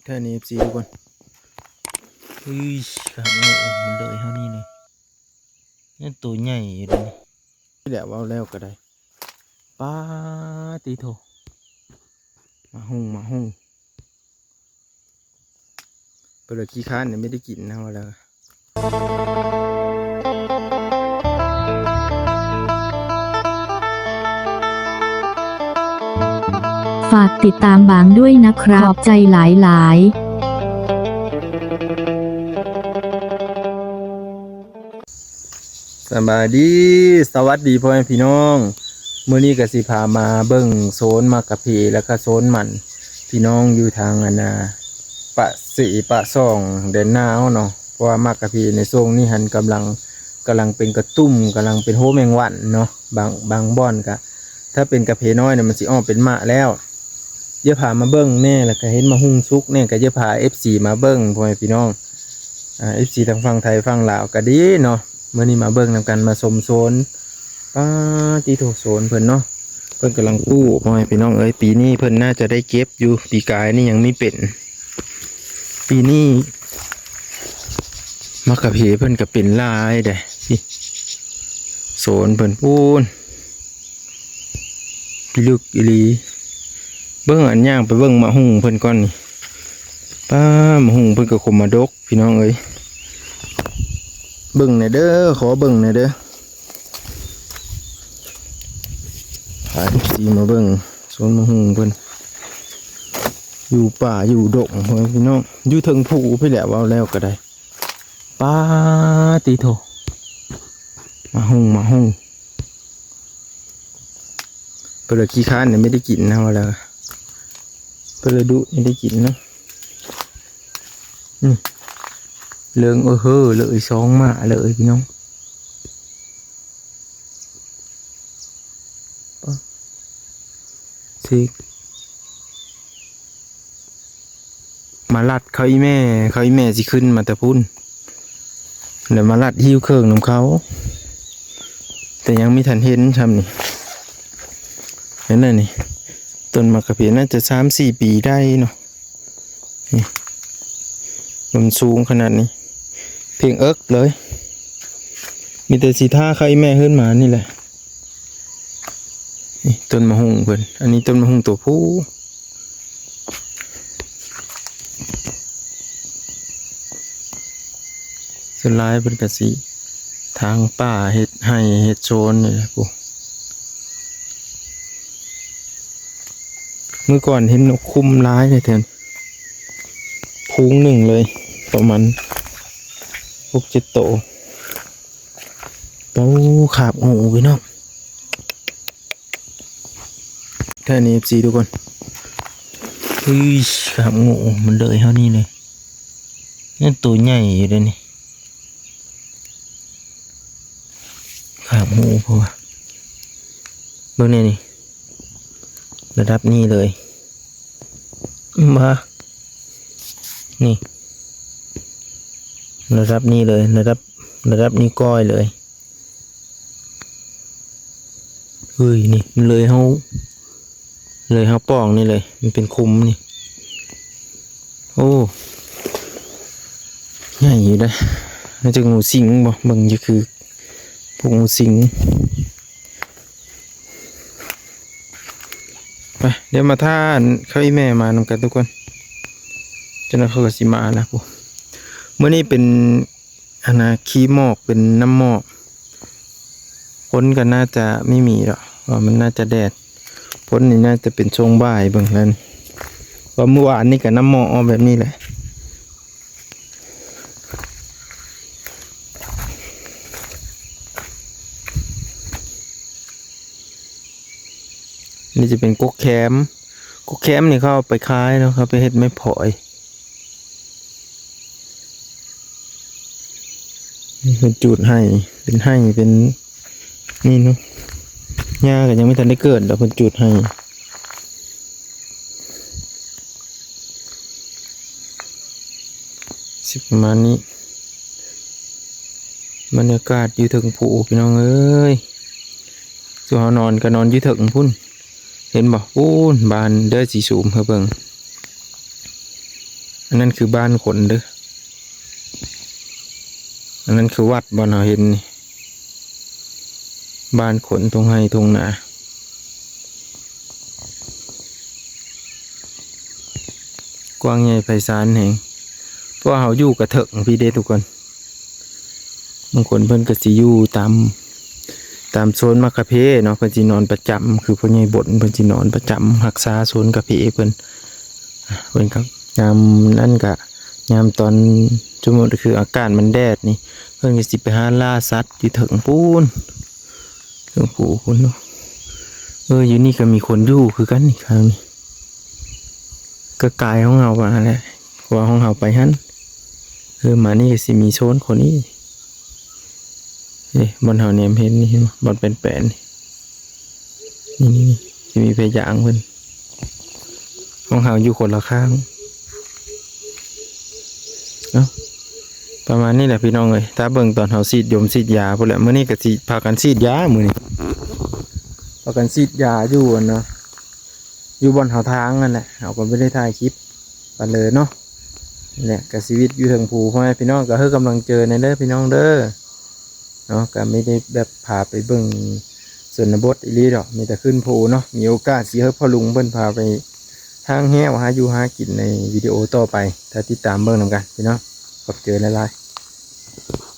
ແທ້ນີ້ ເອັຟຊີ ທຸກຄົນ. ເຮີ້ຍ ຄັກເນາະ ມັນເລີຍເຮົານີ້ເລີຍ. ຍັງໂຕໃຫຍ່ຢູ່ເດ້ນີ້. ນີ້ແຫຼະ ເວົ້າແລ້ວກໍໄດ້. ປາດຕິໂທ ໝາກຫຸ່ງ ໝາກຫຸ່ງ. ເພິ່ນລະຂີ້ຄ້ານ ໄມ່ໄດ້ກິນນະ ວ່າແລ້ວ. ຝາກຕິດตามบางด้วยนะครับ ขอบใจหลายๆ. ສະບາຍດີ ສະຫວັດດີພໍ່ແມ່ພີ່ນ້ອງ. ມື້ນີ້ກໍຊິພາມາເບິ່ງໂຊນໝາກກະເພ ແລ້ວກໍໂຊນມັນ ພີ່ນ້ອງຢູ່ທາງອັນນາ ປາກເຊ ປາກຊ່ອງ ແດນນາວເນາະ. ເພາະວ່າໝາກກະເພໃນຊ່ວງນີ້ຫັ້ນກຳລັງ ກຳລັງເປັນກະຕຸ່ມ ກຳລັງເປັນໂຮແມງວັນເນາະ. ບາງ ບາງບ່ອນກະ ຖ້າເປັນກະເພນ້ອຍນະ ມັນຊິອອກເປັນໝາກແລ້ວ. ດຽວພາມາເບິ່ງແດ່ ແລ້ວກະເຫັນໝາກຫຸ່ງສຸກແດ່ ກະດຽວພາ ເອັຟຊີ ມາເບິ່ງ ພໍ່ແມ່ພີ່ນ້ອງ. ອາ ເອັຟຊີ ທັງຝັ່ງໄທຝັ່ງລາວກະດີເນາະ. ມື້ນີ້ມາເບິ່ງນຳກັນ ມາຊົມໂຊນ. ປາດຕິໂທ ໂຊນເພິ່ນເນາະ ເພິ່ນກຳລັງປູກ ພໍ່ແມ່ພີ່ນ້ອງເອີຍ. ປີນີ້ເພິ່ນໜ້າຈະໄດ້ເກັບຢູ່ ປີກາຍນີ້ຍັງມີເປັນ. ປີນີ້ໝາກກະເພເພິ່ນກໍເປັນຫຼາຍເດ້. ນີ້ ໂຊນເພິ່ນພຸ້ນ ພິລຶກອີ່ຫຼີ. ເບິ່ງອັນ ຍ່າງໄປເບິ່ງໝາກຫຸ່ງເພິ່ນກ່ອນນີ້. ປ້າ ໝາກຫຸ່ງເພິ່ນກໍຄົມມາດົກ ພີ່ນ້ອງເອີຍ. ເບິ່ງແດ່ເດີ ຂໍເບິ່ງແດ່ເດີ. ພາ ເອັຟຊີ ມາເບິ່ງໂຊນໝາກຫຸ່ງເພິ່ນ ຢູ່ປ່າຢູ່ດົງ ພໍ່ແມ່ພີ່ນ້ອງ ຢູ່ເທິງພູພຸ້ນແຫຼະ ເວົ້າແລ້ວກໍໄດ້. ປາດຕິໂທ ໝາກຫຸ່ງ ໝາກຫຸ່ງ. ເພິ່ນລະຂີ້ຄ້ານ ໄມ່ໄດ້ກິນນະ ວ່າແລ້ວ. ເພິ່ນລະດຸ ໄມ່ໄດ້ກິນເນາະ. ນີ້ ເລິງເອີເຮີເລີຍ ສອງໝາກເລີຍ ພີ່ນ້ອງ. ຊິມາລັດເຂົາອີ່ແມ່ ເຂົາອີ່ແມ່ຊິຂຶ້ນມາແຕ່ພຸ້ນ ແລ້ວມາລັດຫິ້ວເຄື່ອງນຳເຂົາ ແຕ່ຍັງມີທັນເຫັນຊ່ຳນີ້. ເຫັນແລ້ວນີ້ ຕົ້ນໝາກກະເພນໜ້າຈະສາມສີ່ປີໄດ້ເນາະ. ນີ້ ມັນສູງຂະໜາດນີ້ ເພງເອິກເລີຍ. ມີແຕ່ຊິຖ້າໄຂ່ແມ່ເຮືອນໝານີ້ແຫຼະ. ນີ້ ຕົ້ນໝາກຫຸ່ງເພິ່ນ ອັນນີ້ຕົ້ນໝາກຫຸ່ງຕົວຜູ້. ສ່ວນຫຼາຍເພິ່ນກະຊິຖາງປ່າເຮັດໄຮ່ເຮັດສວນນີ້ແຫຼະ. ພຸ້ນ ມື້ກ່ອນເຫັນນົກຂຸມຫຼາຍເດ້ ແຖວນີ້ ຝູງໜຶ່ງເລີຍ ປະມານຫົກເຈັດໂຕ. ໂອ້ ຄາບງູ ພີ່ນ້ອງ. ແທ້ນີ້ ເອັຟຊີ ທຸກຄົນ. ເຮີ້ຍ ຄາບງູ ມັນເລີຍເຮົານີ້ເລີຍ. ຍັງໂຕໃຫຍ່ຢູ່ເດ້ນີ້ ຄາບງູ. ເພາະວ່າ ເບິ່ງແນ່ນີ້ ລະດັບນີ້ເລີຍ ມາ ນີ້ ລະດັບນີ້ເລີຍ ລະດັບ ລະດັບນິ້ວກ້ອຍເລີຍ. ເຮີ້ຍ ນີ້ ເລີຍເຮົາ ເລີຍເຮົາປ່ອງນີ້ເລີຍ ມັນເປັນຂຸມນີ້. ໂອ້ ໃຫຍ່ຢູ່ເດ້. ໜ້າຈະງູສິງບໍ? ເບິ່ງຢູ່ຄືພວກງູສິງ. ໄປ ດຽວມາຖ້າເຂົາອີ່ແມ່ມານຳກັນທຸກຄົນ. ຈັກໜ່ອຍເຂົາກໍຊິມາແລ້ວ. ມື້ນີ້ເປັນ ອັນນ່າ ຂີ້ໝອກ ເປັນນ້ຳໝອກ. ຝົນກໍໜ້າຈະໄມ່ມີດອກ ເພາະວ່າມັນໜ້າຈະແດດ. ຝົນນີ້ໜ້າຈະເປັນຊ່ວງບ່າຍເບິ່ງແລ້ວນີ້ ເພາະມື້ວານນີ້ກໍນ້ຳໝອກອອກແບບນີ້ແຫຼະ. ນີ້ຈະເປັນກົກແຄມ. ກົກແຄມນີ້ເຂົາເອົາໄປຂາຍເນາະ ເຂົາໄປເຮັດໄມ້ຜອຍ. ນີ້ເພິ່ນຈູດໄຮ່ ເປັນໄຮ່ ເປັນນີ້ເນາະ. ຫຍ້າກໍຍັງບໍ່ທັນໄດ້ເກີດດອກ ເພິ່ນຈູດໄຮ່. ຊິປະມານນີ້. ບັນຍາກາດຢູ່ເທິງພູ ພີ່ນ້ອງເອີຍ. ສ່ວນເຮົານອນກໍນອນຢູ່ເທິງພຸ້ນ ເຫັນບໍ່? ພຸ້ນ ບານ ເດີ ຊິຊູມໃຫ້ເບິ່ງ. ອັນນັ້ນຄືບ້ານຄົນເດີ້ ອັນນັ້ນຄືວັດ ບ່ອນເຮົາເຫັນນີ້ ບ້ານຄົນ ທົ່ງໄຮ່ທົ່ງນາ ກວ້າງໃຫຍ່ໄພສານແຮງ ເພາະວ່າເຮົາຢູ່ກະເທິງພີ້ເດ້ທຸກຄົນ. ບາງຄົນເພິ່ນກໍຊິຢູ່ຕາມ ຕາມໂຊນໝາກກາເຟເນາະ ເພິ່ນຊິນອນປະຈຳ ຄືພໍ່ໃຫຍ່ບົນເພິ່ນຊິນອນປະຈຳ ຮັກສາໂຊນກາເຟເພິ່ນ ເພິ່ນກໍຍາມນັ້ນກະ ຍາມຕອນ ສົມມຸດຄືອາກາດມັນແດດນີ້ ເພິ່ນກໍຊິໄປຫາລ່າສັດຢູ່ເທິງພຸ້ນ ເທິງພູພຸ້ນເນາະ. ເອີ ຢູ່ນີ້ກໍມີຄົນຢູ່ຄືກັນນີ້ ຂ້າງນີ້ ກໍກາຍຂອງເຮົາວ່າຫັ້ນແຫຼະ ເພາະວ່າຂອງເຮົາໄປຫັ້ນ ເອີ ມານີ້ກໍຊິມີໂຊນຄົນນີ້ ເດ້ ບ່ອນເຮົາແນມເຫັນນີ້ ເຫັນບໍ່ ບ່ອນແປນໆນີ້ ນີ້ໆ ຊິມີພະຍາງເພິ່ນ ຂອງເຮົາຢູ່ຄົນລະຂ້າງ. ເອົ້າ ປະມານນີ້ແຫຼະພີ່ນ້ອງເອີຍ ຖ້າເບິ່ງຕອນເຮົາສີດຢົມສີດຢາພຸ້ນແຫຼະ. ມື້ນີ້ກໍຊິພາກັນສີດຢາ ມື້ນີ້ພາກັນສີດຢາຢູ່ອັນນະ ຢູ່ບ່ອນເຮົາທາງນັ້ນແຫຼະ ເຮົາກໍບໍ່ໄດ້ຖ່າຍຄລິບປານເລີເນາະ. ນີ້ແຫຼະກໍຊີວິດຢູ່ເທິງພູ ພໍ່ແມ່ພີ່ນ້ອງກໍໃຫ້ກຳລັງໃຈແດ່ເດີພີ່ນ້ອງເດີ. ເນາະ ກໍມີແຕ່ແບບພາໄປເບິ່ງຊົນນະບົດອີ່ຫຼີດອກ ມີແຕ່ຂຶ້ນພູເນາະ. ມີໂອກາດຊິໃຫ້ພໍ່ລຸງເພິ່ນພາໄປທາງແຮ້ວ ຫາຢູ່ຫາກິນໃນວິດີໂອຕໍ່ໄປ ຖ້າຕິດຕາມເບິ່ງນຳກັນພີ່ນ້ອງ. ຂອບໃຈຫຼາຍໆ.